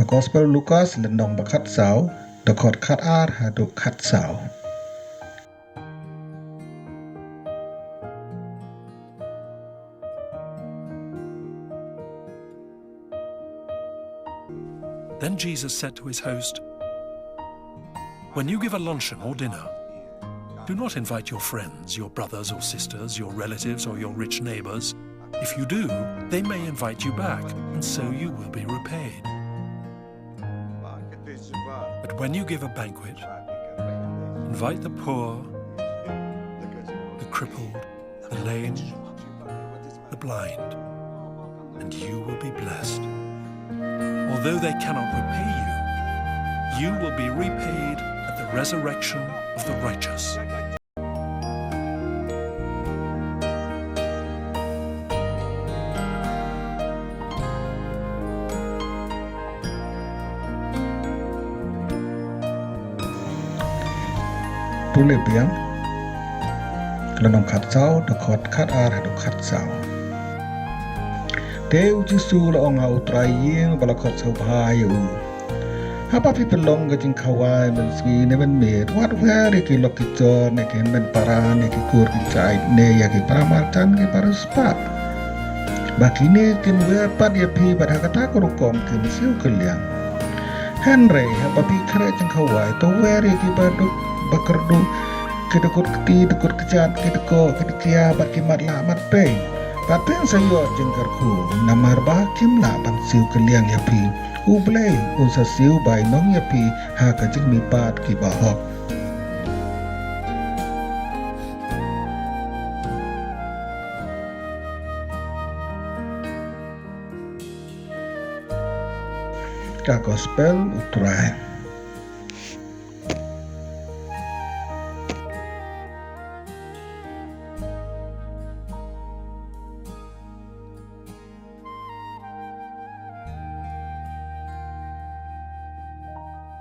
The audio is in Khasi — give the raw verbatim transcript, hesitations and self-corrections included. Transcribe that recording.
Ka Gospel Lukas lynnong ba khatsaw, dkhot khatar haduh khatsaw. Then Jesus said to his host, "When you give a luncheon or dinner, do not invite your friends, your brothers or sisters, your relatives or your rich neighbors. If you do, they may invite you back, and so you will be repaid. But when you give a banquet, invite the poor, the crippled, the lame, the blind, and you will be blessed. Although they cannot repay you, you will be repaid at the resurrection of the righteous." Pule biang, lynnong khatsaw, dkhot khatar haduh khatsaw. Te u Jisu u la ong ha u trai ïing ba la khot sngewbha ïa u, "Haba phi pynlong ka jingkhawai mynsngi ne mynmiet, wat wer ïa ki lok ki jor ne ki hynmen para ne ki kur ki jait ne ïa ki paramarjan ki para spah. Ba kine kin wer pat ïa phi bad ha kata ka rukom kin siew kylliang. Hynrei haba phi khreh jingkhawai, to wer ïa ki baduk bakyrduh, ki dkut kti dkut kjat, ki dkoh ki dkhia bad ki matlah matpei. Bad phin sa ïoh jingkyrkhu, namar ba kim lah ban siew kylliang ïa phi. U Blei un sa siew bainong ïa phi ha ka jingmihpat ki bahok." Ka Gospel u Trai.